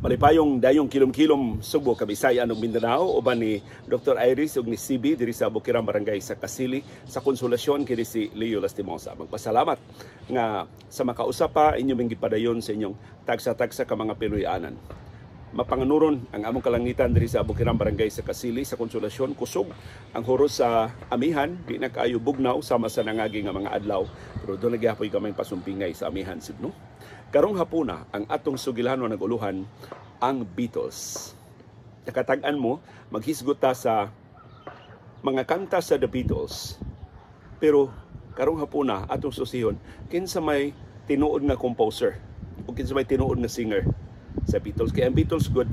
Malipayong dayong kilom-kilom Sugbo, Kabisayan ug Mindanao, uban ni Dr. Iris ug ni CB diri sa Bukirang Barangay sa Kasili sa Konsolasyon, kini si Leo Lastimosa. Magpasalamat nga sa makausap pa inyong gipadayon sa inyong tagsa-tagsa ka mga Pinoy-anan. Mapanganuron ang among kalangitan diri sa Bukirang Barangay sa Kasili sa Konsolasyon, kusog ang huros sa amihan, di na kaayo bugnaw sama sa nangagi nga mga adlaw, pero doon nagyapoy gamay pasumpingay sa amihan sibno. Karong hapuna ang atong sugilhanon naguluhan ang Beatles. Nakatag-an mo, maghisgot ta sa mga kanta sa The Beatles. Pero karong hapuna atong susihon kinsa may tinuod nga composer o kinsa may tinuod nga singer sa Beatles. Kaya ang Beatles good,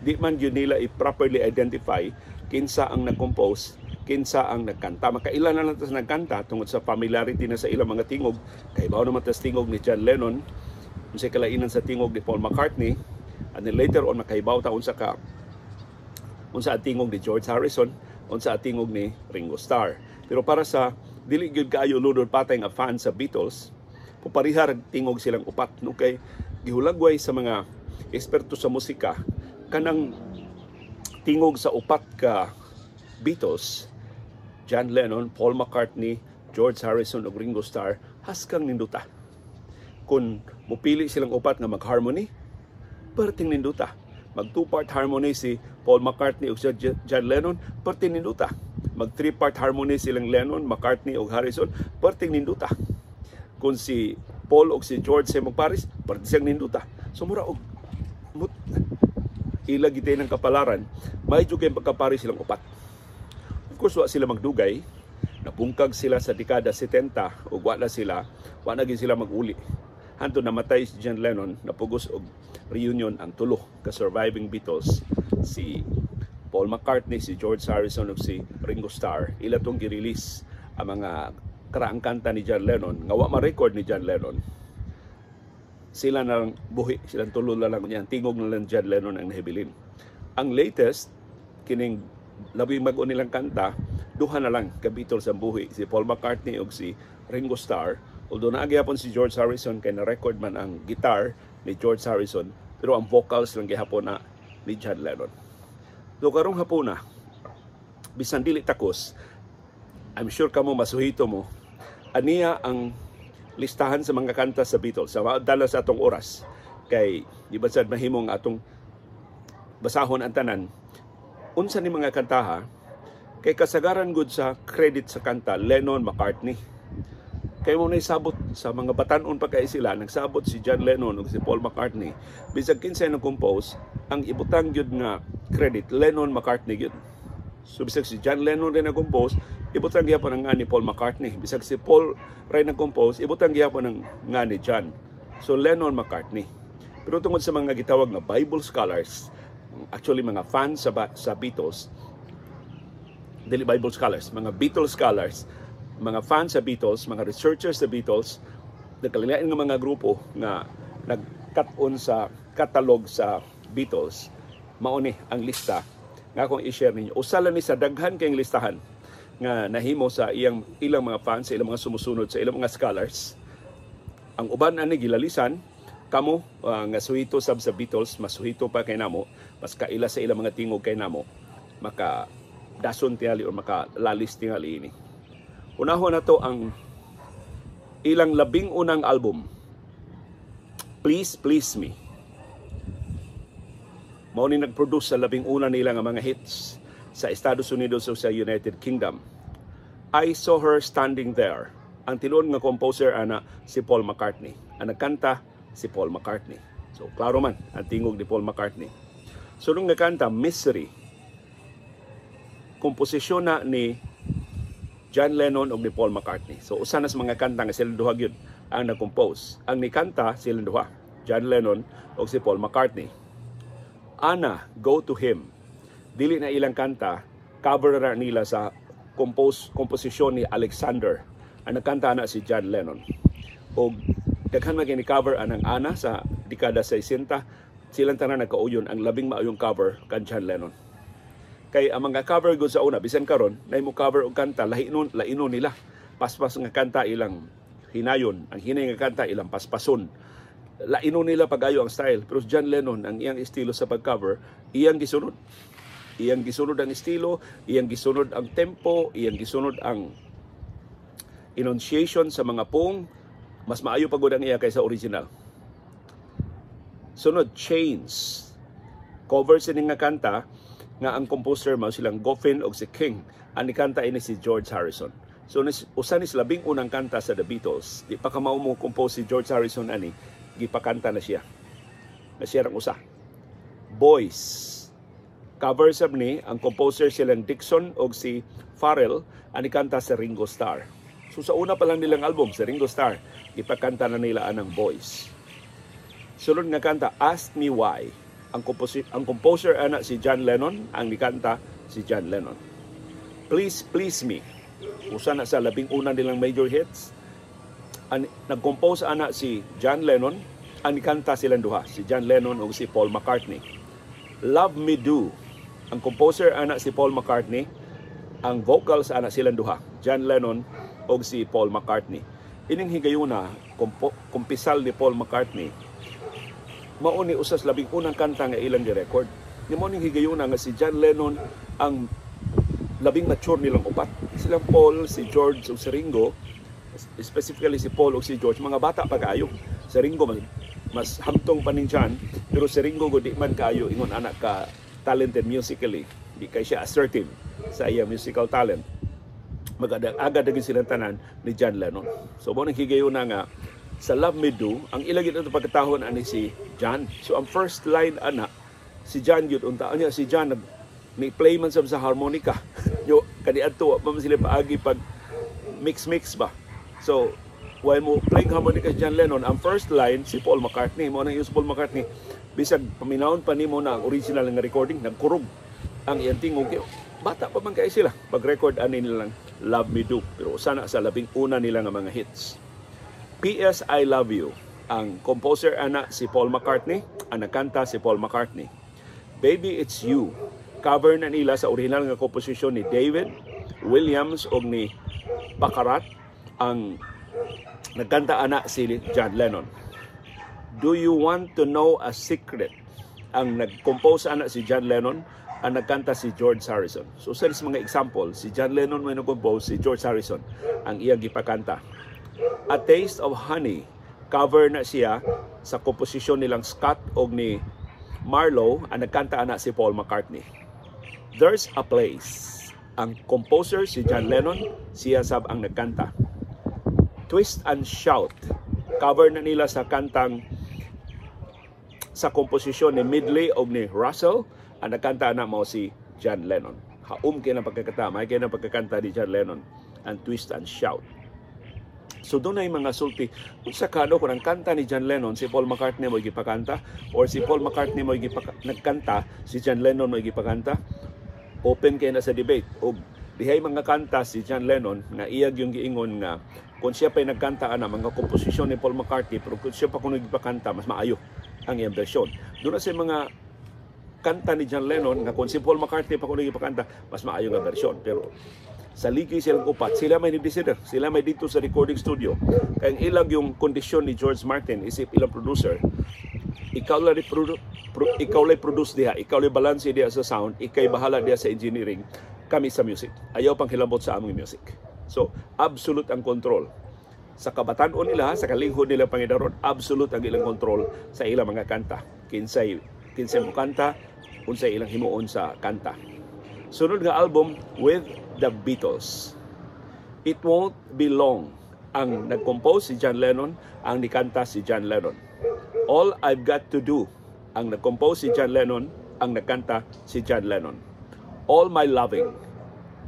di man yun nila i-properly identify kinsa ang nag-compose, kinsa ang nagkanta. Makailan na lang tas nagkanta tungod sa familiarity na sa ilang mga tingog. Kay bawo naman tas tingog ni John Lennon, unsay kalainan sa tingog ni Paul McCartney, and then later on makahibaw ta unsa ang tingog ni George Harrison, unsa ang tingog ni Ringo Starr. Pero para sa dili gyud kaayo lunod patay nga fan sa Beatles, puparihar tingog silang upat, no, kay gihulagway sa mga eksperto sa musika kanang tingog sa upat ka Beatles, John Lennon, Paul McCartney, George Harrison ug Ringo Starr, haskang ninduta. Kung mupili silang upat nga mag-harmony, perting ninduta. Mag two-part harmony si Paul McCartney ug si John Lennon, perting ninduta. Mag three-part harmony silang Lennon, McCartney ug Harrison, perting ninduta. Kung si Paul ug si George sa magparis, perting siyang ninduta. So mura og ila gitay ng kapalaran, may jud kay pagkaparis silang upat. Of course, wa sila magdugay. Napungkag sila sa dekada 70 ug wa na gid sila maguli. Hanto namatay si John Lennon, napugos og reunion ang tulo ka surviving Beatles, si Paul McCartney, si George Harrison ug si Ringo Starr. Ila tong gi-release ang mga karaang kanta ni John Lennon nga wa ma-record ni John Lennon. Sila na lang buhi, silang tulo na lang niya, tingog na lang John Lennon ang nahibilin. Ang latest kining labing mag-o nilang kanta, duha na lang ka Beatles ang buhi, si Paul McCartney ug si Ringo Starr. Although naa gyapon si George Harrison kay na-record man ang guitar ni George Harrison, pero ang vocals lang gihapon na ni John Lennon. So karong hapuna, bisan dili takos, I'm sure kamo masuhito mo, aniya ang listahan sa mga kanta sa Beatles. Sa dala sa atong oras, kay di ba sad mahimong atong basahon ang tanan, unsa ni mga kantaha, kay kasagaran gud sa credit sa kanta, Lennon, McCartney. Kay mo naisabot sa mga batan-on pa kay sila, nagsabot si John Lennon ug si Paul McCartney. Bisag kinsay nag-compose, ang ibutang gyud nga credit Lennon McCartney gyud. So bisag si John Lennon rin nag-compose, ibutang gyapon ang nga ni Paul McCartney. Bisag si Paul rin nag-compose, ibutang gyapon ang nga ni John. So Lennon McCartney. Pero tungod sa mga gitawag nga Bible scholars, actually mga fans sa Beatles, dili Bible scholars, mga Beatles scholars, mga fans sa Beatles, mga researchers sa Beatles, nagkalain nga mga grupo nga nagkat-on sa katalog sa Beatles, mao ni ang lista nga akong i-share ninyo. Usa lang ni sa daghan kayong listahan nga nahimo sa ilang mga fans, sa ilang mga sumusunod, sa ilang mga scholars. Ang uban ani gilalisan kamo nga suhito sab sa Beatles, masuhito pa kay namo, mas kaila sa ilang mga tingog kay namo, maka dason tingali or makalalis tingali ini. Unahon na to ang ilang labing unang album, Please Please Me. Mao ni nag-produce sa labing una nila nga mga hits sa Estados Unidos o sa United Kingdom. I Saw Her Standing There. Ang tinuod nga composer ana si Paul McCartney. Ang nagkanta si Paul McCartney. So klaro man ang tingog ni Paul McCartney. So nung nagkanta Misery, komposisyon na ni John Lennon ug ni Paul McCartney. So usa na sa mga kanta nga silang duha gyud ang nag-compose. Ang nikanta silang duha, John Lennon ug si Paul McCartney. Anna, Go to Him. Dili na ilang kanta, cover na nila sa komposisyon ni Alexander. Ang nagkanta na si John Lennon. Og daghan man kini cover anang Anna sa dekada 60, silang tanan nagkauyon ang labing maayong cover kan John Lennon. Kay ang mga cover gud sa una bisan karon nay mo cover og kanta lahinon laino nila. Paspas nga kanta ilang Hinayon ang hinay nga kanta, ilang paspason. Laino nila pag-ayo ang style, pero si John Lennon, ang iyang estilo sa pag-cover, iyang gisunod. Iyang gisunod ang estilo, iyang gisunod ang tempo, iyang gisunod ang enunciation sa mga pong. Mas maayo pa gud ang iya kaysa original. Sunod, Chains. Cover sini nga kanta nga ang composer mao silang Goffin og si King. Ang nikanta ini si George Harrison. So usa ni sa labing unang kanta sa The Beatles. Di pa kamao mo compose si George Harrison ani, gipakanta na siya. Na siya ang usa. Boys. Cover sab ni, ang composer silang Dixon og si Farrell, ang nikanta si Ringo Starr. So sa una pa lang nilang album, si Ringo Starr, gipakanta na nila anang Boys. Sunod nga kanta, Ask Me Why. Ang composer ana si John Lennon, ang nikanta si John Lennon. Please Please Me. Usa na sa labing una nilang major hits. Nag-compose ana si John Lennon, ang nikanta silang duha, si John Lennon ug si Paul McCartney. Love Me Do. Ang composer ana si Paul McCartney, ang vocals ana silang duha, John Lennon ug si Paul McCartney. Ining higayuna, kumpisal ni Paul McCartney, mao ni usas labing unang kanta nga ilang gi-record. Ni mao ning higayuna nga si John Lennon ang labing mature nilang upat. Silang Paul, si George ug si Ringo, specifically si Paul ug si George, mga bata pa kaayo. Si Ringo mas hamtong pa ning John, pero si Ringo gud di man kaayo ingon anak ka talented musically. Di kay siya assertive sa iyang musical talent. Mag-agad agad silang tanan ni John Lennon. So mao ning higayuna nga sa Love Me Do, ang ilang gyud ato pagkatahon ani si John. So ang first line ana si John gyud unta niya. Si John nag ni play man sab sa harmonica. Yo kaniadto wa pa man sila paagi pag mix mix ba. So while mo playing harmonica si John Lennon, ang first line si Paul McCartney. Mo nang use Paul McCartney, bisag paminawon pa nimo na ang original nga recording, nagkurog ang iyang tingog. Bata pa man kay sila pag-record ani nilang Love Me Do, pero usa na sa labing una nila nga mga hits. P.S. I Love You. Ang composer ana si Paul McCartney, ang nagkanta si Paul McCartney. Baby It's You. Cover na nila sa original nga komposisyon ni David Williams og ni Baccarat. Ang nagkanta ana si John Lennon. Do You Want to Know a Secret? Ang nag-compose ana si John Lennon, ang nagkanta si George Harrison. So sa mga example, si John Lennon may nag-compose, si George Harrison ang iyang gipakanta. A Taste of Honey, cover na siya sa komposisyon nilang Scott og ni Marlowe, ang nagkanta ana si Paul McCartney. There's a Place, ang composer si John Lennon, siya sab ang nagkanta. Twist and Shout, cover na nila sa kantang sa komposisyon ni Midley og ni Russell, ang nagkanta ana mao si John Lennon. Haom kay na pagkakanta, may kay na pagkakanta ni John Lennon ang Twist and Shout. So doon ay mga sulti, unsa kano kung ang kanta ni John Lennon si Paul McCartney mo gipakanta, or si Paul McCartney mo nagkanta, si John Lennon mo gipakanta? Open kay na sa debate. Og dihay mga kanta si John Lennon nga iyag yung giingon nga kung siya pa'y nagkanta ana mga komposisyon ni Paul McCartney, pero kung siya pa kuno gipakanta, mas maayo ang iyang bersyon. Doon na sa mga kanta ni John Lennon nga kung si Paul McCartney pa kuno gipakanta, mas maayo nga bersyon. Pero sa ligi silang upat, sila may ni-decider, sila may dito sa recording studio. Kaya ang ilag yung kondisyon ni George Martin, isip ilang producer, ikaw lang produce diha, ikaw lang balance diha sa sound, ikay bahala diha sa engineering, kami sa music. Ayaw pang hilambot sa among music. So, absolute ang control. Sa kabatan-on nila, sa kalinghod nila pangidaron, absolute ang ilang control sa ilang mga kanta. Kinsay mo kanta, unsay ilang himuon sa kanta. Sunod nga album, With the Beatles. It Won't Be Long. Ang nag-compose si John Lennon, ang nikanta si John Lennon. All I've Got to Do. Ang nag-compose si John Lennon, ang nagkanta si John Lennon. All My Loving.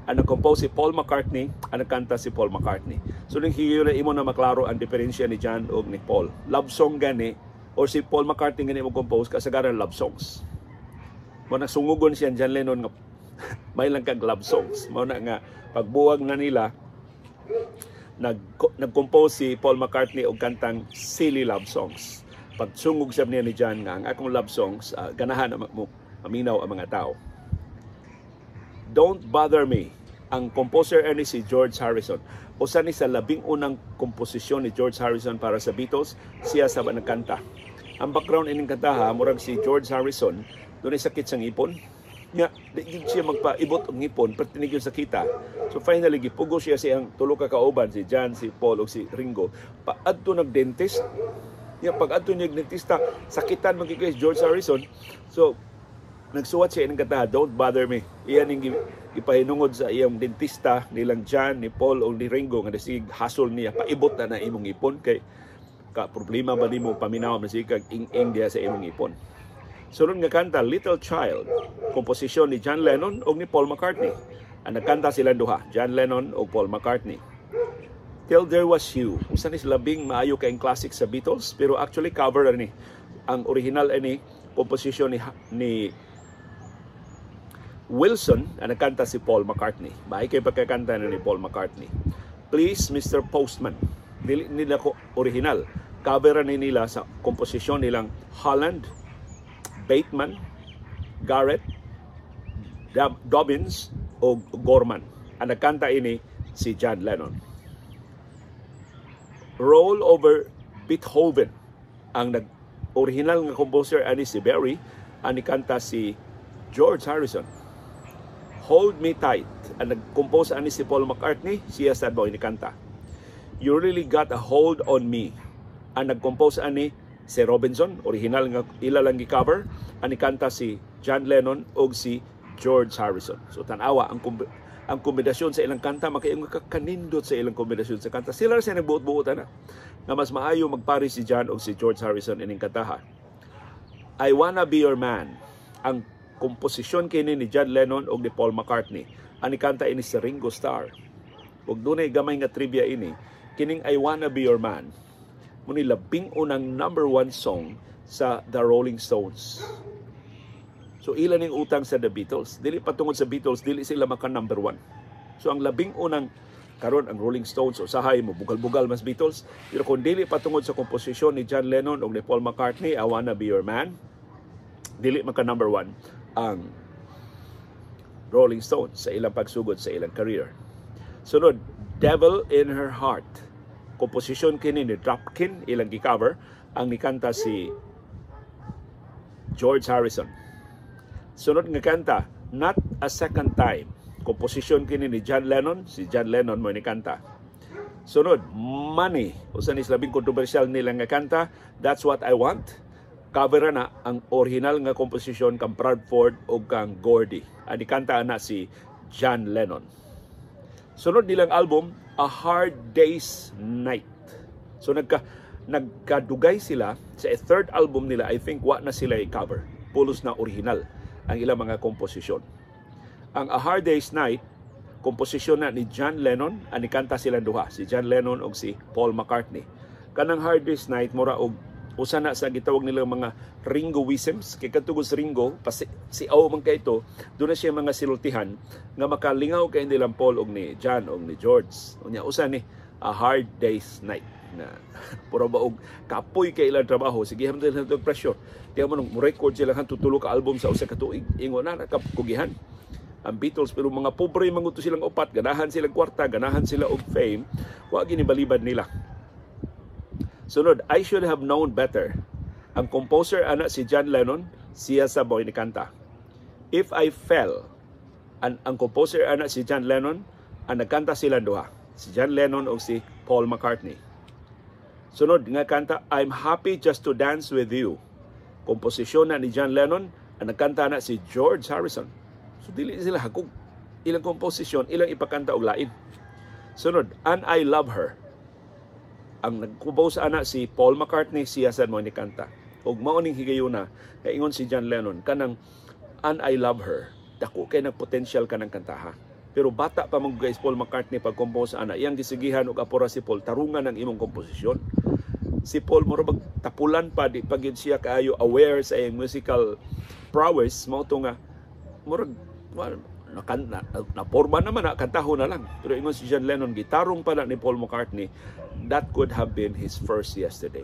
Ang nag-compose si Paul McCartney, ang nagkanta si Paul McCartney. So ning higayon na imo na maklaro ang diferensya ni John ug ni Paul. Love song gani or si Paul McCartney gani mo compose kasagaran love songs. Mo na sungugon siya John Lennon nga may lang kag love songs. Mao na nga pagbuwag na nila, nag-compose si Paul McCartney og kantang silly love songs. Pagsungog sab niya ni John nga ang akong love songs, ganahan na mo maminaw ang mga tao. Don't Bother Me. Ang composer ani si George Harrison. Usa ni sa labing unang komposisyon ni George Harrison para sa Beatles, siya sa nagkanta. Ang background ining kantaha, murag si George Harrison dunay sakit sa ngipon. Nga di gyud siya magpaibot og ngipon, perti gyud sakita. So finally gipugo siya sa iyang tulo ka kauban, si John, si Paul ug si Ringo. Paadto nag dentist. Nya pag adto niya dentista, sakitan man kay George Harrison. So nagsuwat siya ining kantaha, "Don't Bother Me." Iyan ning gipahinungod sa iyang dentista nilang John, ni Paul o ni Ringo nga sige hasol niya, "Paibot na na imong ngipon kay ka problema ba nimo paminaw man sige kag ing-ing diha sa imong ngipon." Sunod nga kanta, Little Child, komposisyon ni John Lennon ug ni Paul McCartney. Ang nagkanta silang duha, John Lennon ug Paul McCartney. Till There Was You, usa ni labing maayo kayong classic sa Beatles, pero actually cover ni. Ang original ani komposisyon ni Wilson, ang nagkanta si Paul McCartney. Maayo kay pagkakanta na ni Paul McCartney. Please, Mr. Postman. Dili nila ko original. Cover ni nila sa komposisyon nilang Holland, Bateman, Garrett, Dobbins o Gorman. Ang nagkanta ini si John Lennon. Roll Over Beethoven. Ang nag original nga composer ani si Barry, ang nikanta si George Harrison. Hold Me Tight. Ang nag-compose ani si Paul McCartney, siya sad mo inikanta. You Really Got a Hold on Me. Ang nag-compose ani si Robinson, original nga ila lang gi-cover, ang nikanta si John Lennon ug si George Harrison. So tan-awa ang kombinasyon sa ilang kanta, makaingon ka kanindot sa ilang kombinasyon sa kanta. Sila ra siya nagbuot-buot ana nga mas maayo magpari si John ug si George Harrison ining kantaha. I Wanna Be Your Man. Ang komposisyon kini ni John Lennon ug ni Paul McCartney. Ang kanta ini si Ringo Starr. Ug dunay gamay nga trivia ini, kining I Wanna Be Your Man mao ni labing unang number one song sa The Rolling Stones. So ila ning utang sa The Beatles. Dili pa tungod sa Beatles, dili sila maka number one. So ang labing unang, karon ang Rolling Stones usahay mo bugal-bugal mas Beatles, pero kung dili pa tungod sa komposisyon ni John Lennon ug ni Paul McCartney, I Wanna Be Your Man, dili maka number one ang Rolling Stones sa ilang pagsugod sa ilang career. Sunod, Devil in Her Heart. Komposisyon kini ni Dropkin, ilang gi-cover, ang nikanta si George Harrison. Sunod nga kanta, Not a Second Time. Komposisyon kini ni John Lennon, si John Lennon mo ni kanta. Sunod, Money. Usa ni labing kontrobersyal nila nga kanta, That's What I Want. Cover na ang original nga komposisyon kang Bradford o kang Gordy. Ang kanta na si John Lennon. Sunod nilang album, A Hard Day's Night. So nagkadugay sila sa third album nila, I think wa na sila i-cover. Pulos na original ang ilang mga komposisyon. Ang A Hard Day's Night, komposisyon na ni John Lennon, ang kanta silang duha, si John Lennon ug si Paul McCartney. Kanang Hard Day's Night mura og usa na sa gitawag nilang mga Ringoisms. Kay kadto sa Ringo pasi, si aw man kay ito, doon na siya mga silultihan nga makalingaw kay nilang Paul og ni John og ni George. Unya usa ni A Hard Day's Night na puro ba og kapoy kay ilang trabaho, sige ham sila og pressure. Tiyan mo nung record sila han tutulo ka album sa usa ka tuig, ingon na nakakugihan ang Beatles, pero mga pobre man to silang upat, ganahan silang kwarta, ganahan sila og fame, wa gini balibad nila. Sunod, I Should Have Known Better. Ang composer ana si John Lennon, siya sa boy ni kanta. If I Fell. Ang composer ana si John Lennon, ang nagkanta sila duha, si John Lennon o si Paul McCartney. Sunod nga kanta, I'm Happy Just to Dance with You. Komposisyon na ni John Lennon, ang nagkanta na si George Harrison. So dili sila hagog. Ilang komposisyon, ilang ipakanta og lain. Sunod, And I Love Her. Ang nag-compose ana si Paul McCartney, siya sad mo ni kanta. Ug mao ning higayuna kay ingon si John Lennon, kanang And I Love Her, dako kay nagpotential kanang kantaha. Pero bata pa man guys Paul McCartney pag compose ana, iyang gisigihan og apura si Paul, "Tarungan ang imong komposisyon." Si Paul mura bag tapulan pa, di pa gyud siya kaayo aware sa iyang musical prowess, mao to nga murag well, na porma naman na, kantaho na lang. Pero ingon si John Lennon, gitarong pa na ni Paul McCartney, that could have been his first Yesterday.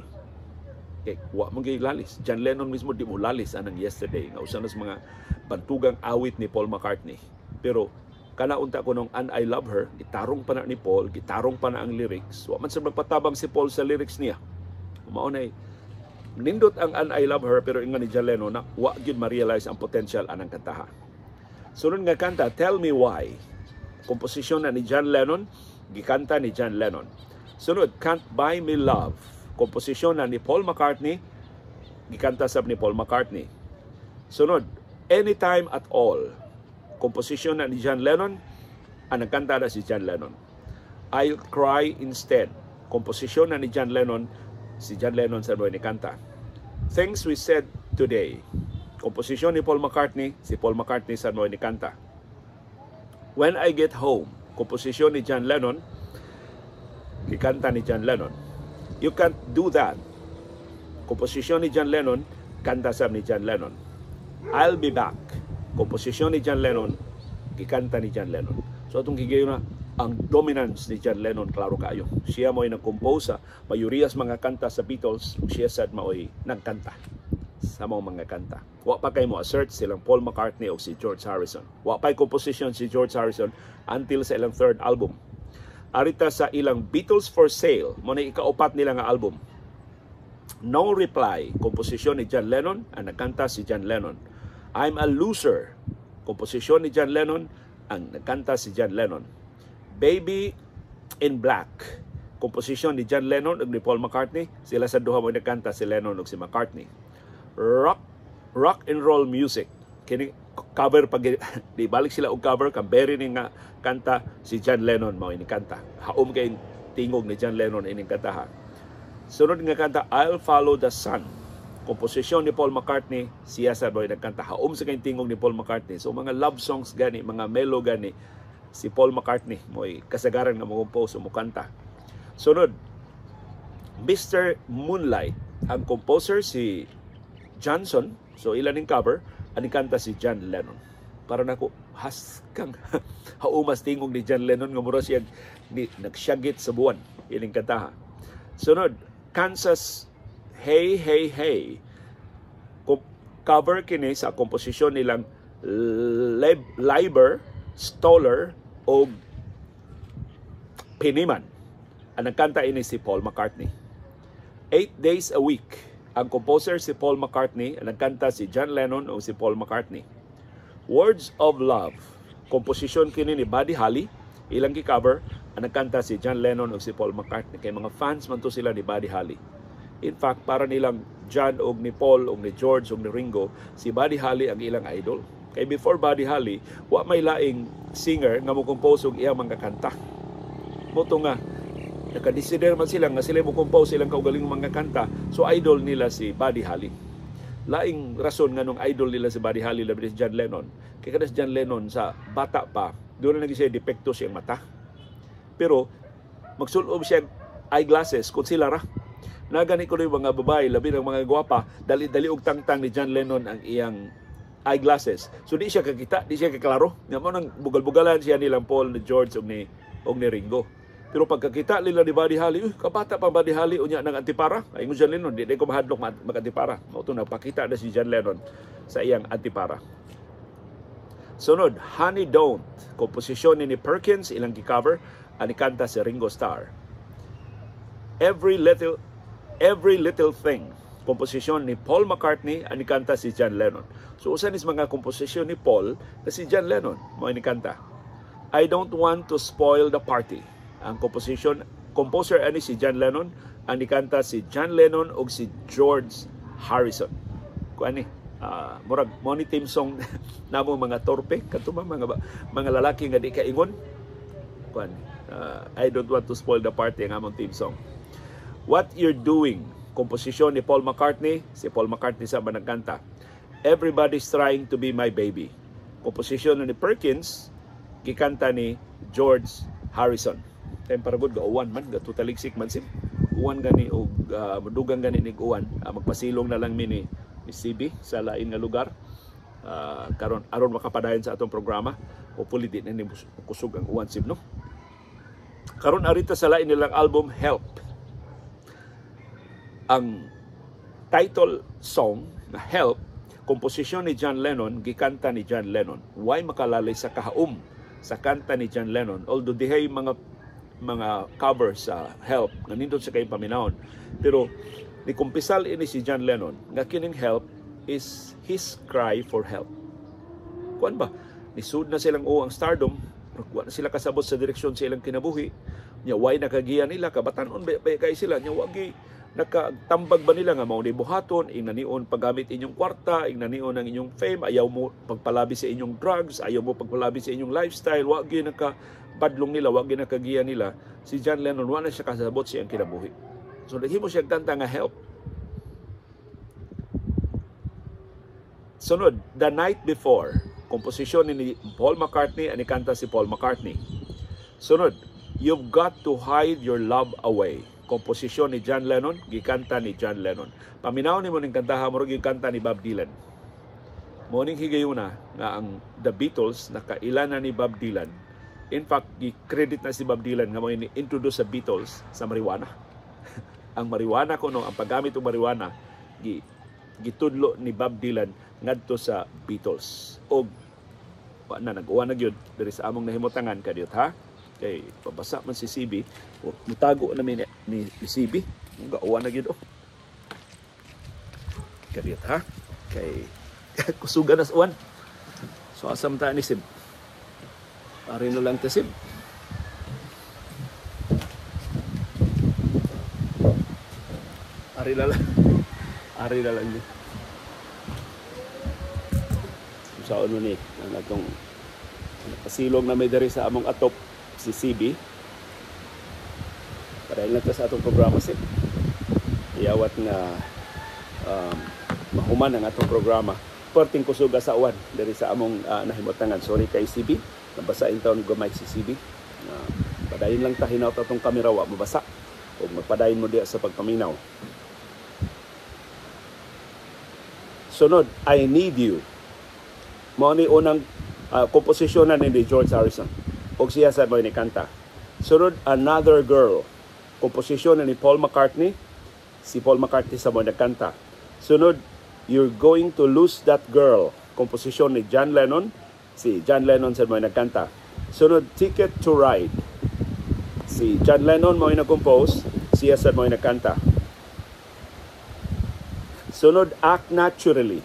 Kay wa man gyud lalis. John Lennon mismo di mo lalis anang Yesterday nga usa na sa mga bantugang awit ni Paul McCartney. Pero Kana unta kunong "And I Love Her", gitarong pa na ni Paul, gitarong pa na ang lyrics. Wa man sa magpatabang si Paul sa lyrics niya. Mao nay nindot ang "And I Love Her", pero ingon ni John Lennon na wa gyud ma-realize ang potential anang kantaha. Sunod nga kanta, "Tell Me Why". Komposisyon na ni John Lennon, gikanta ni John Lennon. Sunod, "Can't Buy Me Love". Komposisyon na ni Paul McCartney, gikanta sab ni Paul McCartney. Sunod, "Anytime at All". Komposisyon na ni John Lennon, ang nagkanta na si John Lennon. "I'll Cry Instead". Komposisyon na ni John Lennon, si John Lennon sa ni kanta. "Things We Said Today". Komposisyon ni Paul McCartney, si Paul McCartney sa ni kanta. "When I Get Home", komposisyon ni John Lennon, gikanta ni John Lennon. "You Can't Do That". Komposisyon ni John Lennon, kanta sab ni John Lennon. "I'll Be Back". Komposisyon ni John Lennon, gikanta ni John Lennon. So atong higayon na ang dominance ni John Lennon, klaro kaayo. Siya mo'y nag-compose sa mayoriya sa mga kanta sa Beatles, ug siya sad mao'y nagkanta sa mga kanta. Wa pa kay mo assert silang Paul McCartney o si George Harrison. Wa pa'y composition si George Harrison until sa ilang third album. Arita sa ilang Beatles for Sale, mo na ikaupat nila nga album. "No Reply", komposisyon ni John Lennon, ang nagkanta si John Lennon. "I'm a Loser", komposisyon ni John Lennon, ang nagkanta si John Lennon. "Baby in Black", komposisyon ni John Lennon ug ni Paul McCartney, sila sa duha mo nagkanta, si Lennon ug si McCartney. "Rock and Roll Music", kini cover pag di balik sila og cover kamberi ni nga kanta, si John Lennon mao ini kanta. Haom kay tingog ni John Lennon ining kantaha. Sunod nga kanta, "I'll Follow the Sun". Komposisyon ni Paul McCartney, siya sa boy nagkanta. Haom sa kay tingog ni Paul McCartney. So mga love songs gani, mga melo gani, si Paul McCartney mo'y kasagaran nga mo-compose o mokanta. Sunod, "Mr. Moonlight". Ang composer si Johnson, so ilan ning cover, ani kanta si John Lennon. Para nako haskang haumas tingog ni John Lennon nga mura siya ni nagsyagit sa buwan ining kantaha. Sunod, "Kansas Hey Hey Hey". Cover kini sa komposisyon nilang Leiber, Stoller o Penniman. Ang nagkanta ini si Paul McCartney. "Eight Days a Week". Ang composer si Paul McCartney, ang nagkanta si John Lennon o si Paul McCartney. "Words of Love". Komposisyon kini ni Buddy Holly, ilang gi-cover, ang nagkanta si John Lennon o si Paul McCartney. Kay mga fans man to sila ni Buddy Holly. In fact, para nilang John og ni Paul og ni George og ni Ringo, si Buddy Holly ang ilang idol. Kay before Buddy Holly, wa may laing singer nga mo compose og iyang mga kanta. Mao to nga nakadesider man sila nga sila mo compose ilang kaugalingong mga kanta, so idol nila si Buddy Holly. Laing rason nga nung idol nila si Buddy Holly labi si John Lennon. Kay kada si John Lennon sa bata pa, doon na siya depekto siyang mata. Pero magsulob siya eyeglasses kung sila ra. Nagani ko yung mga babae, labi ng mga gwapa, dali-dali og tangtang ni John Lennon ang iyang eyeglasses. So di siya kakita, di siya kaklaro. Nga mo nang bugal-bugalan siya nilang Paul, ni George ug ni Ringo. Pero pagkakita nila ni Buddy Holly, uy, kabata pa Buddy Holly, unya ng antipara. Ay, John Lennon, di ko mahadlok mag-antipara. Mao to nagpakita na si John Lennon sa iyang antipara. Sunod, "Honey Don't". Komposisyon ni Perkins, ilang gi-cover, ani kanta si Ringo Starr. "Every Little Thing". Komposisyon ni Paul McCartney, ani kanta si John Lennon. So usa ni mga komposisyon ni Paul na si John Lennon mo ini kanta. "I Don't Want to Spoil the Party". Ang composition composer ani si John Lennon, ang nikanta si John Lennon ug si George Harrison. Kuan ni murag mo ni team song namo mga torpe kadto mga lalaki nga di kaingon. Kuan "I Don't Want to Spoil the Party" ang among team song. "What You're Doing", komposisyon ni Paul McCartney, si Paul McCartney sa nagkanta. "Everybody's Trying to Be My Baby". Komposisyon ni Perkins, gikanta ni George Harrison. Time para gud ga-uwan man, ga taligsik man sim. Uwan gani og mudugang gani nig uwan. Magpasilong na lang mi ni CB sa lain nga lugar. Karon aron makapadayon sa atong programa. Hopefully di na ni kusog ang uwan, sib, no. Karon arita sa lain nilang album, Help. Ang title song na "Help", komposisyon ni John Lennon, gikanta ni John Lennon. Way makalalay sa kahaom sa kanta ni John Lennon. Although dihay mga cover sa Help nga nindot sa kay paminawon, pero nikumpisal ini si John Lennon nga kining Help is his cry for help. Kuan ba, nisud na silang o ang stardom, wa na sila kasabot sa direksyon sa ilang kinabuhi. Nya way nakagiya nila, kabatan-on ba kay sila, nya wagi nakatambag ba nila nga mao ni buhaton, inanion paggamit inyong kwarta, inanion ang inyong fame, ayaw mo pagpalabi sa inyong drugs, ayaw mo pagpalabi sa inyong lifestyle, wa gyud nakabadlong nila, wa gyud nakagiya nila. Si John Lennon wa na siya kasabot sa iyang kinabuhi. So naghimo siya kanta nga Help. Sunod, The Night Before, komposisyon ni Paul McCartney, ani kanta si Paul McCartney. Sunod, You've Got to Hide Your Love Away, komposisyon ni John Lennon, gikanta ni John Lennon. Paminaw ni mo ning kantaha, murag gikanta ni Bob Dylan. Mo ning higayuna nga ang The Beatles nakaila na ni Bob Dylan. In fact, gi-credit na si Bob Dylan nga mo ni-introduce sa Beatles sa marijuana. Ang marijuana kuno, ang paggamit og marijuana gitudlo ni Bob Dylan ngadto sa Beatles. Og wa na nag-uwan na gyud diri sa among nahimutangan kadiyot ha. Kay pabasa man si CB, mutago na mi ni CB, gauwan na gyud oh. Kadiyot ha. Kay kusugan na sa uwan. So asa man ta ni Sib? Ari na lang ta Sib. Ari na lang. Ari na lang ni. Sa ano ni ang atong pasilong na may diri sa among atop si CB. Padayon lang ta sa atong programa Sib. Iyawat nga mahuman ang atong programa. Perting kusuga sa uwan diri sa among nahimutangan. Sorry kay CB, nabasa in taon gamay si CB. Padayon lang ta hinaut atong kamera wa mabasa ug magpadayon mo diha sa pagpaminaw. Sunod, I Need You. Mao ni unang komposisyon na ni George Harrison ug siya sa mo ni kanta. Sunod, Another Girl. Komposisyon na ni Paul McCartney. Si Paul McCartney sa mo nagkanta. Sunod, You're Going to Lose That Girl. Komposisyon ni John Lennon. Si John Lennon sa mo nagkanta. Sunod, Ticket to Ride. Si John Lennon mo nag-compose, siya sa mo nagkanta. Sunod, Act Naturally.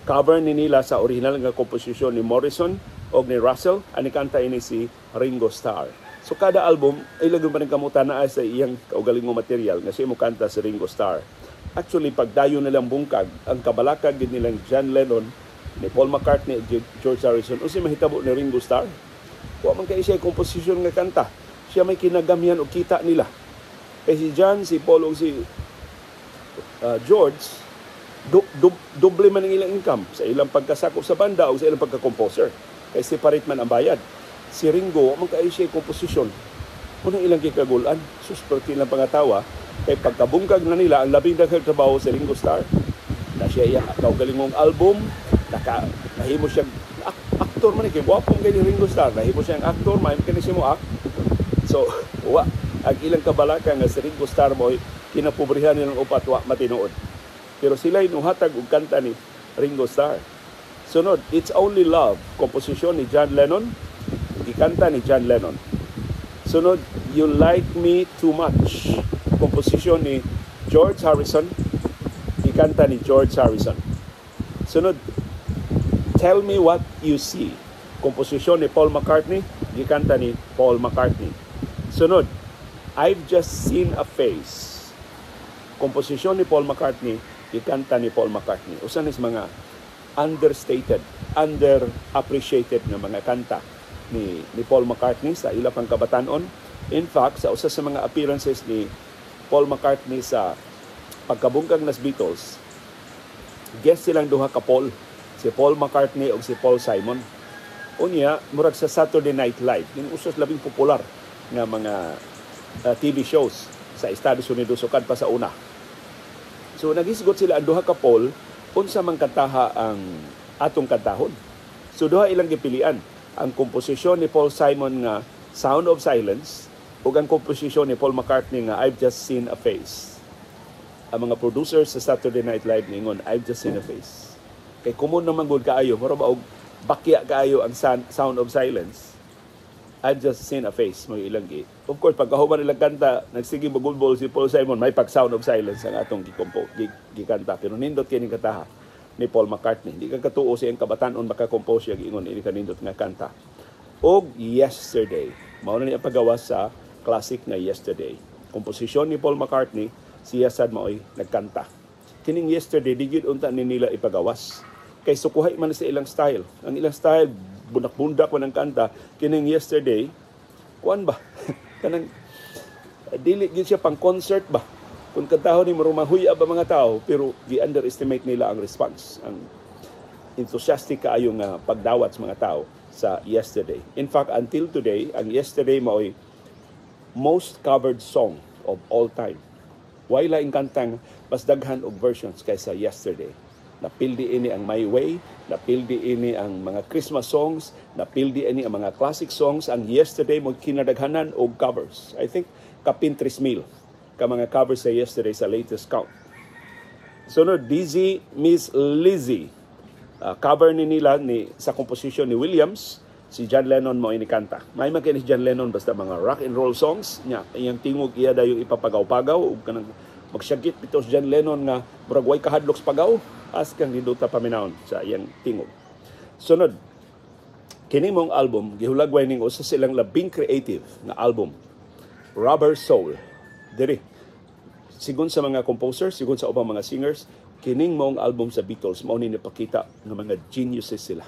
Cover ni nila sa original nga komposisyon ni Morrison og ni Russell, ani kanta ini si Ringo Starr. So kada album ay lagi pa rin kamutan na sa iyang kaugalingong material nga siya mo kanta si Ringo Starr. Actually, pagdayon nilang bungkag, ang kabalakag gid nilang John Lennon, ni Paul McCartney, George Harrison, unsay mahitabo ni Ringo Starr? Wa man kay siya komposisyon nga kanta. Siya may kinagamyan og kita nila. Kay si John, si Paul ug si George, doble man ang ilang income sa ilang pagkasakop sa banda o sa ilang pagka-composer. Kay separate man ang bayad. Si Ringo, wa man kay siya komposisyon. Unang ilang gikagulan, sus, perti ilang pangatawa, kay pagkabungkag na nila ang labing daghang trabaho si Ringo Starr. Na siya iya kaugalingong album, nahimo siyang aktor man kay gwapo kay ni Ringo Starr, nahimo siyang aktor, mahimo kini siya mo act. So, wa ang ilang kabalaka nga si Ringo Starr mo kinapobrihan nilang upat wa matinuod. Pero sila'y nuhatag og kanta ni Ringo Starr. Sunod, It's Only Love, komposisyon ni John Lennon, gikanta ni John Lennon. Sunod, You Like Me Too Much, komposisyon ni George Harrison, gikanta ni George Harrison. Sunod, Tell Me What You See, komposisyon ni Paul McCartney, gikanta ni Paul McCartney. Sunod, I've Just Seen a Face, komposisyon ni Paul McCartney, gikanta ni Paul McCartney. Usa ni mga understated, underappreciated nga mga kanta ni Paul McCartney sa ila pang kabatanon. In fact, sa usa sa mga appearances ni Paul McCartney sa pagkabungkag nas Beatles, guest silang duha ka Paul, si Paul McCartney ug si Paul Simon. Unya, murag sa Saturday Night Live, yung usas labing popular nga mga TV shows sa Estados Unidos sukad pa sa una. So nagisgot sila ang duha ka Paul unsa man kantaha ang atong kantahon. So duha ilang gipilian, ang komposisyon ni Paul Simon nga Sound of Silence ug ang komposisyon ni Paul McCartney nga I've Just Seen a Face. Ang mga producers sa Saturday Night Live ningon I've Just Seen a Face. Kay common naman gud kaayo, mura ba og bakya kaayo ang Sound of Silence. "I've Just Seen a Face" mo ilang gi. Of course, pagkahuman nilang kanta, nagsige magulbol si Paul Simon, may pag "Sound of Silence" ang atong gikanta. Pero nindot kini kantaha ni Paul McCartney. Di ka katuo sa iyang kabatanon makakompose siya ingon ini kanindot nga kanta. Og "Yesterday". Mao na niya pagawas sa classic nga "Yesterday". Komposisyon ni Paul McCartney, siya sad maoy nagkanta. Kining "Yesterday" di gyud unta ni nila ipagawas. Kay sukuhay man sa ilang style. Ang ilang style, bundak-bundak man ang kanta. Kining "Yesterday", kuan ba? Kanang dili gyud siya pang concert ba? Kung kantahon ni mahuya ba mga tao, pero gi-underestimate nila ang response, ang enthusiastic kaayo nga pagdawat sa mga tao sa "Yesterday". In fact, until today, ang "Yesterday" maoy most covered song of all time. Way laing kantang mas daghan og versions kaysa "Yesterday"? Napildi ini ang "My Way", napildi ini ang mga Christmas songs, napildi ini ang mga classic songs. Ang "Yesterday" mo kinadaghanan og covers. I think kapin 3,000 ka mga covers sa "Yesterday" sa latest count. Sunod, "Dizzy Miss Lizzy". Cover ni nila ni sa composition ni Williams, si John Lennon mo inikanta. May man si John Lennon basta mga rock and roll songs nya, iyang tingog iya dayon ipapagaw-pagaw ug kanang magsyagit bitaw si John Lennon nga murag way kahadlok sa pagaw as kang nindota paminawon sa iyang tingog. Sunod, kini mong album gihulagway ning usa silang labing creative nga album, Rubber Soul. Diri sigon sa mga composers, sigon sa ubang mga singers, kining maong album sa Beatles mao ni napakita nga mga geniuses sila.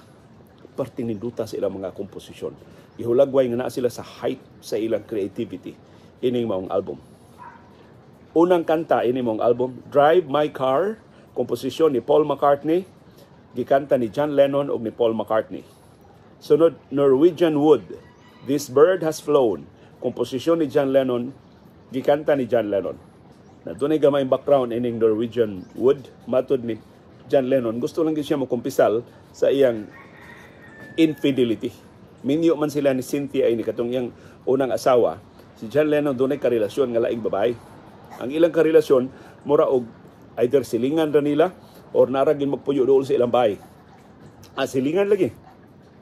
Parte ninduta sa ilang mga komposisyon. Gihulagway nga naa sila sa height sa ilang creativity ining maong album. Unang kanta ini mong album, "Drive My Car", komposisyon ni Paul McCartney, gikanta ni John Lennon ug ni Paul McCartney. Sunod, "Norwegian Wood", "This Bird Has Flown", komposisyon ni John Lennon, gikanta ni John Lennon. Na dunay gamay background ining "Norwegian Wood". Matod ni John Lennon, gusto lang gyud siya mokumpisal sa iyang infidelity. Minyo man sila ni Cynthia ini, katong iyang unang asawa. Si John Lennon dunay karelasyon nga laing babae. Ang ilang karelasyon mura og either silingan ra nila or nara gyud magpuyo dool sa ilang bahay. Ah, silingan lagi.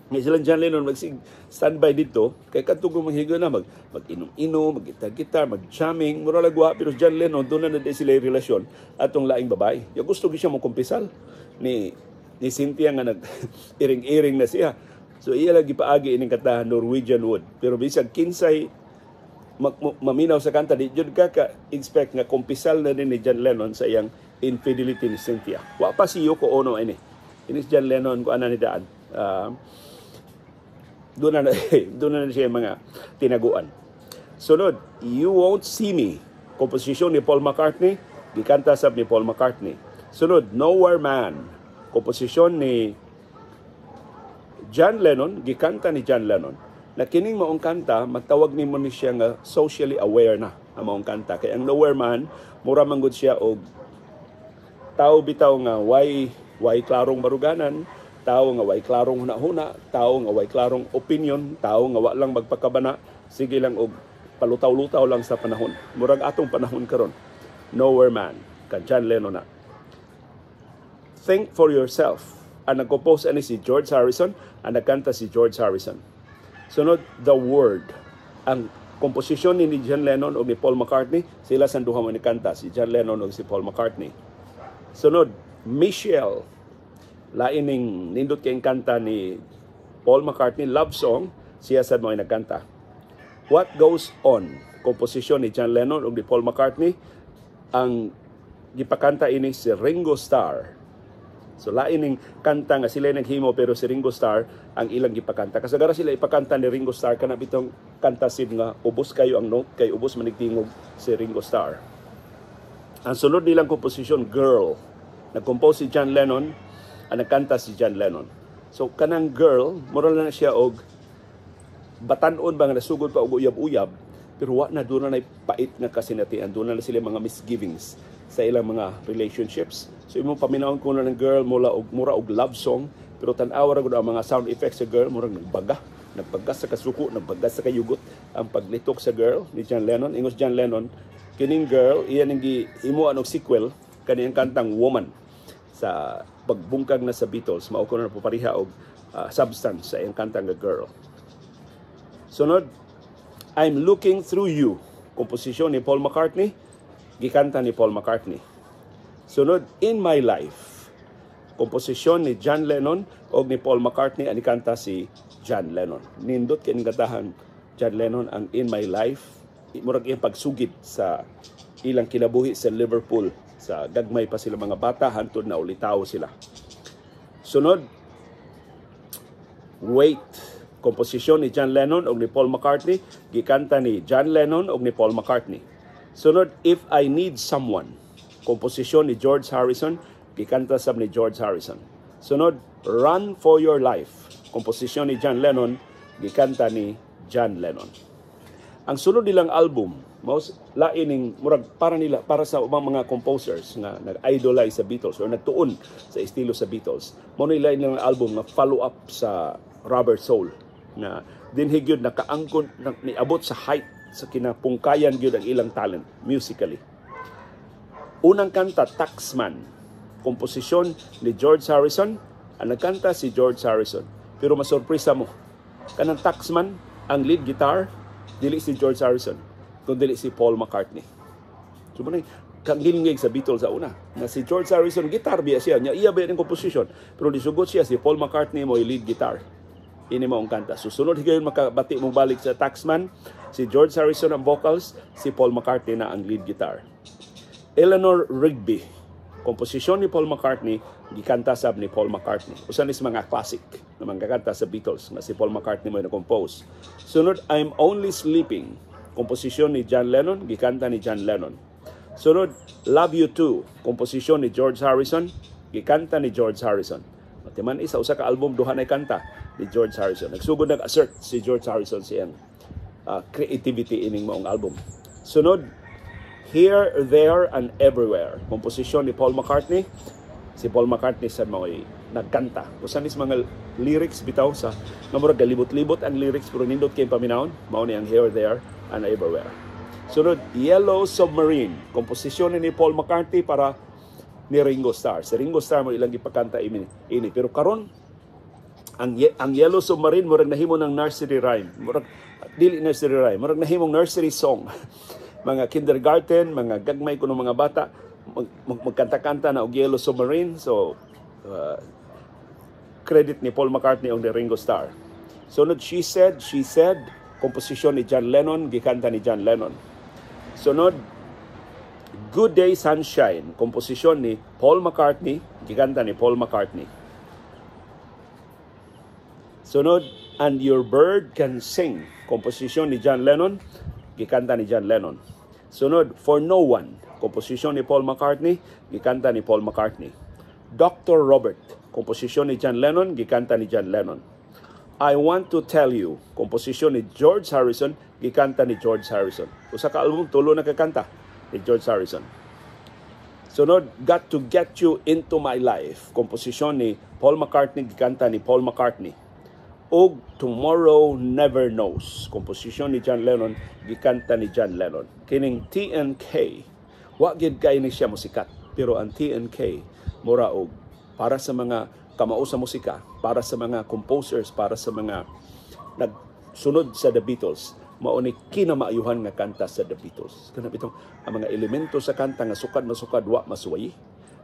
Nga silang John Lennon magsig standby dito kay kadto kung manghigo na mag mag-inom-inom, mag-gitar-gitar, mag-jamming, mura lagwa, pero John Lennon doon na na sila yung relasyon atong laing babae. Ya gusto gyud siya mo kumpisal ni Cynthia nga nag iring-iring na siya. So iya lagi paagi ining kantahan, "Norwegian Wood". Pero bisag kinsay maminaw sa kanta, di jud ka ka expect nga kumpisal na din ni John Lennon sa iyang infidelity ni Cynthia. Wa pa si Yoko Ono ini. Ini si John Lennon ko ana ni daan. Doon na siya mga tinaguan. Sunod, "You Won't See Me", komposisyon ni Paul McCartney, gikanta sab ni Paul McCartney. Sunod, "Nowhere Man", komposisyon ni John Lennon, gikanta ni John Lennon. Na kining maong kanta, matawag nimo ni siya nga socially aware na ang maong kanta. Kay ang "Nowhere Man", mura man gud siya og tao bitaw nga way klarong baruganan, tao nga way klarong hunahuna, tao nga way klarong opinion, tao nga wa lang magpakabana, sige lang og palutaw-lutaw lang sa panahon. Murag atong panahon karon. "Nowhere Man", kan John Lennon na. "Think for Yourself". Ang nag-compose ani si George Harrison, ang nagkanta si George Harrison. Sunod, "The Word". Ang komposisyon ni John Lennon o ni Paul McCartney, sila sa duha mo ni kanta, si John Lennon o si Paul McCartney. Sunod, "Michelle". Lain ning nindot kay kanta ni Paul McCartney, love song, siya sad mo ay nagkanta. "What Goes On", komposisyon ni John Lennon ug ni Paul McCartney, ang gipakanta ini si Ringo Starr. So lain ning kanta nga sila naghimo pero si Ringo Starr ang ilang gipakanta. Kasagara sila ipakanta ni Ringo Starr kana bitong kanta sid nga ubos kayo ang note kay ubos manigtingog si Ringo Starr. Ang sunod nilang komposisyon, "Girl". Nag-compose si John Lennon, ang nagkanta si John Lennon. So kanang "Girl", mura na siya og batan-on ba nga nasugod pa og uyab-uyab, pero wa na, doon na pait nga kasinatian, doon na sila mga misgivings sa ilang mga relationships. So imong paminawon ko na ng "Girl", mula og mura og love song, pero tan-awa ra gud ang mga sound effects sa "Girl", murag nagbaga sa kasuko, nagbaga sa kayugot ang paglitok sa "Girl" ni John Lennon. Ingos John Lennon, kining "Girl" iya ning gihimuan og sequel kani ang kantang "Woman" sa pagbungkag na sa Beatles, mao ko na pareha og substance sa iyang kantang nga "Girl". Sunod, I'm Looking Through You, komposisyon ni Paul McCartney, gikanta ni Paul McCartney. Sunod, In My Life, komposisyon ni John Lennon o ni Paul McCartney, ang kanta si John Lennon. Nindot kay kantahan John Lennon ang In My Life, murag iyang pagsugid sa ilang kinabuhi sa Liverpool sa gagmay pa sila mga bata hantod na ulitawo sila. Sunod, Wait, komposisyon ni John Lennon ug ni Paul McCartney, gikanta ni John Lennon ug ni Paul McCartney. Sunod, If I Need Someone, komposisyon ni George Harrison, gikanta sab ni George Harrison. Sunod, Run for Your Life, komposisyon ni John Lennon, gikanta ni John Lennon. Ang sunod nilang album, mao lain ning murag para nila, para sa ubang mga composers nga nag-idolize sa Beatles or nagtuon sa estilo sa Beatles. Mao ni lain nilang album nga follow up sa Rubber Soul na dinhi gyud nakaangkon na, niabot sa height sa kinapungkayan gyud ang ilang talent musically. Unang kanta, Taxman, komposisyon ni George Harrison, ang nagkanta si George Harrison. Pero masurpresa mo, kanang Taxman, ang lead guitar dili si George Harrison, kundi si Paul McCartney. So mo kangilngig sa Beatles sa una na si George Harrison guitar biya siya nya iya biya ning composition, pero nisugot siya si Paul McCartney mo lead guitar ini mo ang kanta. Susunod higayon makabati mong balik sa Taxman, si George Harrison ang vocals, si Paul McCartney na ang lead guitar. Eleanor Rigby, komposisyon ni Paul McCartney, gikanta sab ni Paul McCartney. Usa ni sa mga classic na mga kanta sa Beatles nga si Paul McCartney mo na-compose. Sunod, I'm Only Sleeping, komposisyon ni John Lennon, gikanta ni John Lennon. Sunod, Love You Too, komposisyon ni George Harrison, gikanta ni George Harrison. Matiman isa usa ka album, duha na kanta ni George Harrison. Nagsugod nag-assert si George Harrison siyang creativity ining maong album. Sunod, Here, There, and Everywhere, komposisyon ni Paul McCartney. Si Paul McCartney sa mga nagkanta. Usa ni sa mga lyrics bitaw sa nga murag galibot-libot ang lyrics pero nindot kay paminawon, mao ni ang Here, There, and Everywhere. Sunod, Yellow Submarine, komposisyon ni Paul McCartney para ni Ringo Starr. Si Ringo Starr mo ilang gipakanta ini. Ini. Pero karon ang Yellow Submarine murag nahimo ng nursery rhyme. Murag dili nursery rhyme, murag nahimong nursery song. Mga kindergarten, mga gagmay kuno mga bata magkanta-kanta na og Yellow Submarine. So credit ni Paul McCartney og ni Ringo Starr. Sunod, She Said, She Said, komposisyon ni John Lennon, gikanta ni John Lennon. Sunod, Good Day Sunshine, komposisyon ni Paul McCartney, gikanta ni Paul McCartney. Sunod, And Your Bird Can Sing, komposisyon ni John Lennon, gikanta ni John Lennon. Sunod, For No One, komposisyon ni Paul McCartney, gikanta ni Paul McCartney. Dr. Robert, komposisyon ni John Lennon, gikanta ni John Lennon. I Want to Tell You, komposisyon ni George Harrison, gikanta ni George Harrison. Usa ka album, tulo na kakanta ni George Harrison. Sunod, Got to Get You Into My Life, komposisyon ni Paul McCartney, gikanta ni Paul McCartney. Og Tomorrow Never Knows, komposisyon ni John Lennon, gikanta ni John Lennon. Kining TNK, wa gid kay ni siya musikat, pero ang TNK mura og para sa mga kamao sa musika, para sa mga composers, para sa mga nagsunod sa The Beatles, mao ni kinamaayuhan nga kanta sa The Beatles. Kana bitong ang mga elemento sa kanta nga sukad masukad wa masuwayi,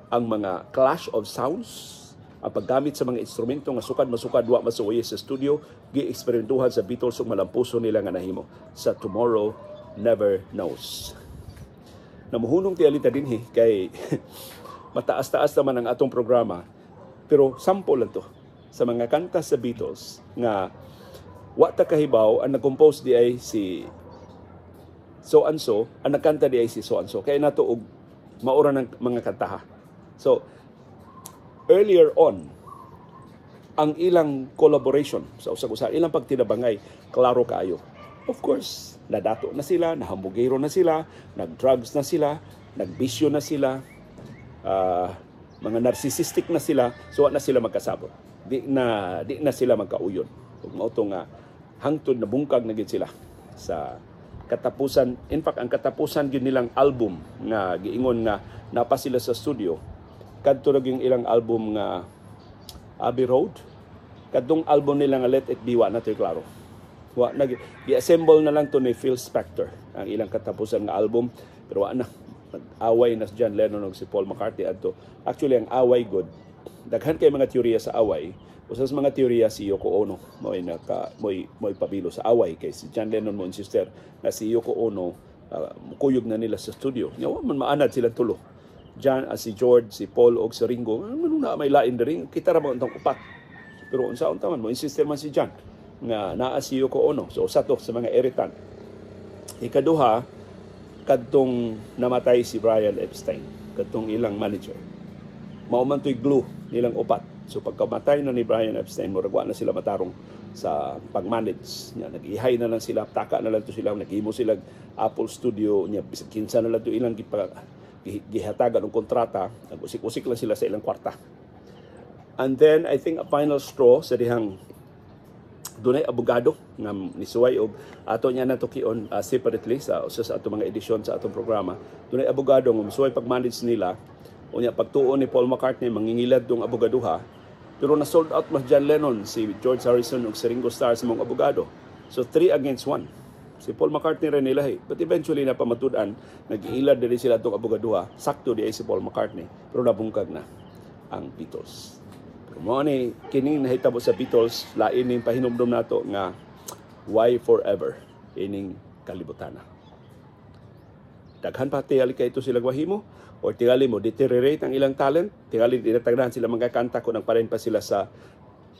ang mga clash of sounds, ang paggamit sa mga instrumento nga sukad masukad wa masuwayi sa studio, gieksperimentuhan sa Beatles ug malampuso nila nga nahimo sa Tomorrow Never Knows. Namuhunong ti alita dinhi kay mataas-taas naman ang atong programa, pero sample lang to sa mga kanta sa Beatles nga wa ta kahibaw ang nag-compose di ay si so and so, ang nagkanta di ay si so and so. Kaya nato og maura ng mga kantaha. So earlier on, ang ilang collaboration sa usag-usa, ilang pagtinabangay, klaro kaayo. Of course, nadato na sila, nahambugero na sila, nag-drugs na sila, nagbisyo na sila, mga narcissistic na sila, so wa na sila magkasabot. Di na sila magkauyon. Ug mao to nga hangtod na bungkag na gid sila sa katapusan. In fact, ang katapusan gyud nilang album nga giingon nga napa sila sa studio, kadto ra gyud ilang album nga Abbey Road. Kadtong album nila nga Let It Be, wa na to'y klaro. Wa na, gi-assemble na lang to ni Phil Spector ang ilang katapusan nga album, pero wa na, nag-away na si John Lennon ug si Paul McCartney adto. Actually, ang away good, daghan kay mga teorya sa away. Usa sa mga teorya, si Yoko Ono mo'y naka mo'y mo'y pabilo sa away, kay si John Lennon mo insister na si Yoko Ono mukuyog na nila sa studio. Nya wa man maanad sila tulo. John, si George, si Paul og si Ringo, ano na may lain diri, kita ra man untang upat. Pero unsa unta man, mo insister man si John nga naa si Yoko Ono. So usa to sa mga irritant. Ikaduha, kadtong namatay si Brian Epstein, kadtong ilang manager. Mao man to'y glue nilang upat. So pagkamatay na ni Brian Epstein, murag wa na sila matarong sa pag-manage niya. Nag-ihay na lang sila, taka na lang to sila, naghimo sila Apple Studio niya, bisag kinsa na lang to ilang gihatagan og kontrata, nag-usik-usik lang sila sa ilang kwarta. And then I think a final straw sa dihang dunay abogado nga nisuway og ato niya na tukion separately sa usa sa ato mga edisyon sa atong programa. Dunay abogado nga misuway pag-manage nila. Unya pagtuon ni Paul McCartney, mangingilad tong abogaduha, pero na sold out mas John Lennon, si George Harrison ug si Ringo Starr sa mga abogado. So 3 against 1. Si Paul McCartney rin nilahi. But eventually napamatud-an, nag-iilad diri sila tong abogaduha, sakto di ay si Paul McCartney, pero nabungkag na ang Beatles. Pero mao ni kining nahitabo sa Beatles, lain ning pahinumdom nato nga why forever ining kalibutana. Daghan pa tingali kay ito sila gwahimo or tingali mo deteriorate ang ilang talent, tingali di na tagnahan sila mga kanta kung nagparin pa sila sa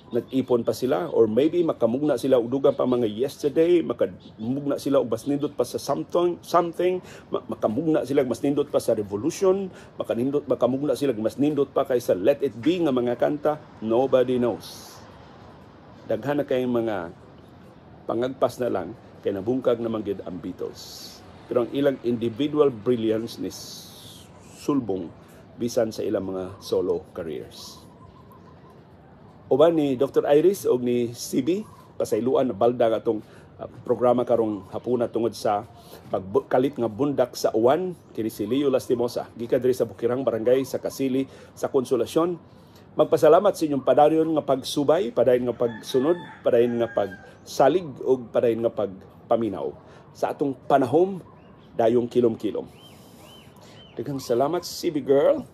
nag-ipon pa sila, or maybe makamugna sila og dugang pa mga Yesterday, makamugna sila og mas nindot pa sa Something Something, makamugna sila og mas nindot pa sa Revolution, makamugna sila og mas nindot pa kaysa Let It Be nga mga kanta. Nobody knows. Daghan na kayong mga pangagpas na lang kay nabungkag naman gid ang Beatles, pero ang ilang individual brilliance ni sulbong bisan sa ilang mga solo careers. Uban ni Dr. Iris og ni CB, pasayloan na balda nga atong programa karong hapuna tungod sa pagkalit nga bundak sa uwan. Kini si Leo Lastimosa, gikan diri sa Bukirang Barangay sa Kasili sa Konsolasyon. Magpasalamat sa inyong padayon nga pagsubay, padayon nga pagsunod, padayon nga pagsalig ug padayon nga pagpaminaw sa atong panahom dayong kilom-kilom. Daghang salamat, CB girl.